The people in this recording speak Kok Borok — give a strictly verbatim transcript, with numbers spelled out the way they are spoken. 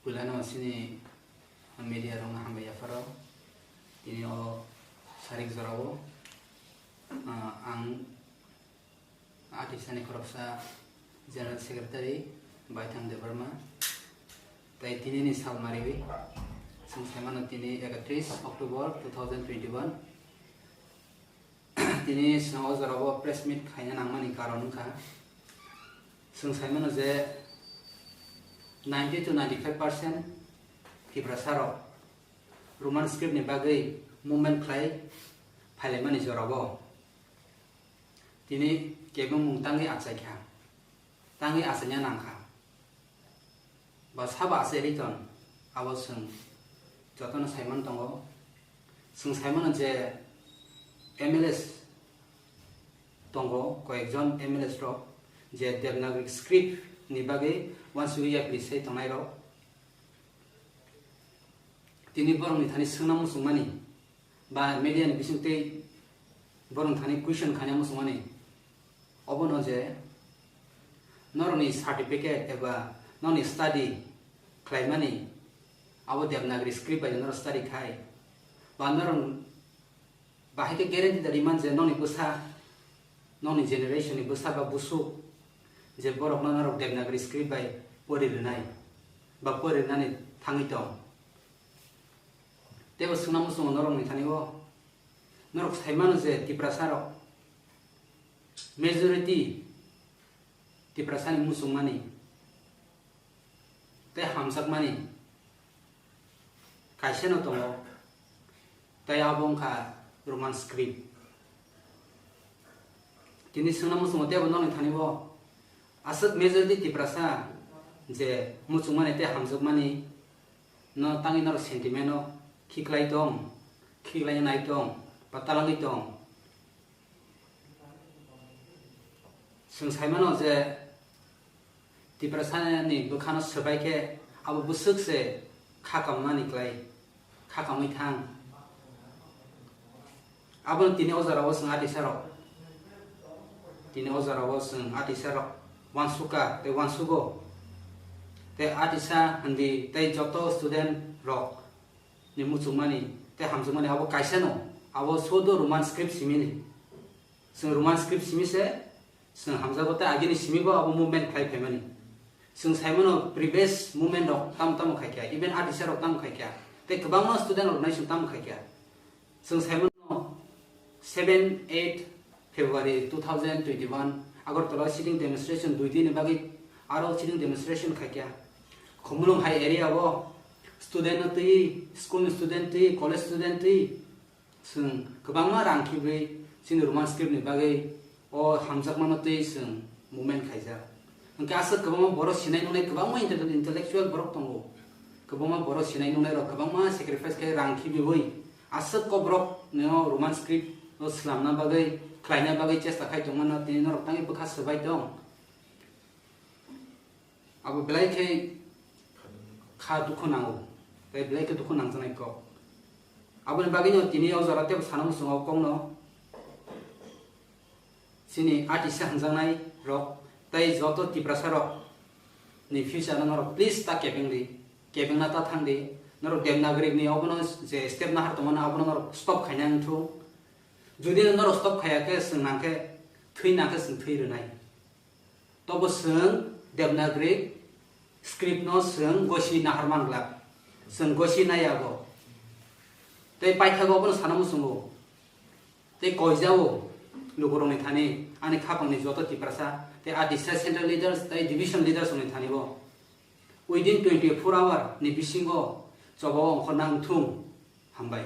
Puilano chini media rokno hambai yapharo. Tini o sarik jorao, ah, ang Atisani khoroksa General Secretary Baithang Debbarma. Tai tini ni sal mariwi, chwng saimano tini ekatris October two thousand twenty-one. Tini chwng o jorao press meet khaina nangmani karon wngkha, chwng saimano je ninety to ninety-five percent Tiprasa rok Roman script ni bagwi movement khlai phailaimani jorao tini kebengmung tangwi achaikha, tangwi achaina nangkha. Ba sabo achai riton, abo chwng jotono saiman tongo. Chwng saimano je M L As tongo, koyekjon M L As rok je Devanagari script ni bagwi uansugwi yapri sai tongnai rok. Tini borokni thani swngna muchungmani ba media ni bisingtwi borokni thani question khaina muchungmani, obono je norokni certificate eba norokni study khlaimani abo Devanagari script bai norok study khai, ba norok bahai khe guarantee da riman je nokni bwsa, nokni generation ni bwsa ba busuk je borokno norok Devanagari script bai pori rwnai ba pori rwnani thangwi tong. Teibo swngna muchungo norokni thani o, norok saimano je Tiprasa rok majority Tiprasani muchungmani tei hamjakmani kaisano tongo, tei abo wngkha Roman script. Tini swngna muchungo teibo nokni thani o aswk majority Tiprasa je muchungmani tei hamjakmani no tangwi norok sentiment o khiklai tong, khiklai nai tong, ba talangwi tong. Chwng saimano je Tiprasani bwkhano swbai khe abo bwswk se kha kamani klai, kha kamwi thang. Abono tini o jorao chwng atisarok, tini o jorao chwng atisarok uansukha tei uansugo. Tei atisa hindi tei joto student rok ni muchungmani tei hamjakmani abo kaisano, abo sudo Roman script simini. Chwng Roman script simi se chwng hamjago tei agini simi bo abo movement khlai phaimani. Chwng saimano previous movement rok tamo tamo khaikha, even atisa rok tamo khaikha, tei kwbangma student rok nai chwng tamo khaikha. Chwng saimano seven eight February two thousand twenty-one Agartala sitting demonstration dui din ni bagwi aro sitting demonstration khaikha. Khumulwng hai area o student no twi, school ni student twi, college student twi, chwng kwbangma rang khibwi chini Roman script ni bagwi o hamjakmano twi chwng movement khaijak. Hwnkhe aswk kwbangma borok sinai nungnai kwbangma intel-, intellectual borok tongo. Kwbangma borok sinai nungnai rok kwbangma sacrifice khai rang khibiwi aswk kok borok no Roman script o swlamna bagwi, khlaina bagwi chesta khai tongmano tini norok tangwi bwkha swbai tong. Abo belai khe kha dukhu nango, tei belai khe dukhu nangjaknai kok. Aboni bagwino tini o jora teibo sana muchungo kokno chini atisa hwnjaknai rok tei joto Tiprasa rok ni future no norok please ta kebeng di, kebengna ta thang di. Norok Devanagari ni obono je step nahar tongmani abono norok stop khaina wngthung. Jodi norok stop khaya khe chwng nang khe thwi nang khe chwng thwi rwnai. Tobo chwng Devanagari script no chwng gosi nahar man glak. Chwng gosi naiyago. Tei paithago abono sana muchungo. Tei koijao lukurokni thani ani khapangni joto Tiprasa tei atisa central leaders tei division leaders rokni thani bo within twenty-four hour ni bisingo chobao ongkhorna wngthung. Hambai.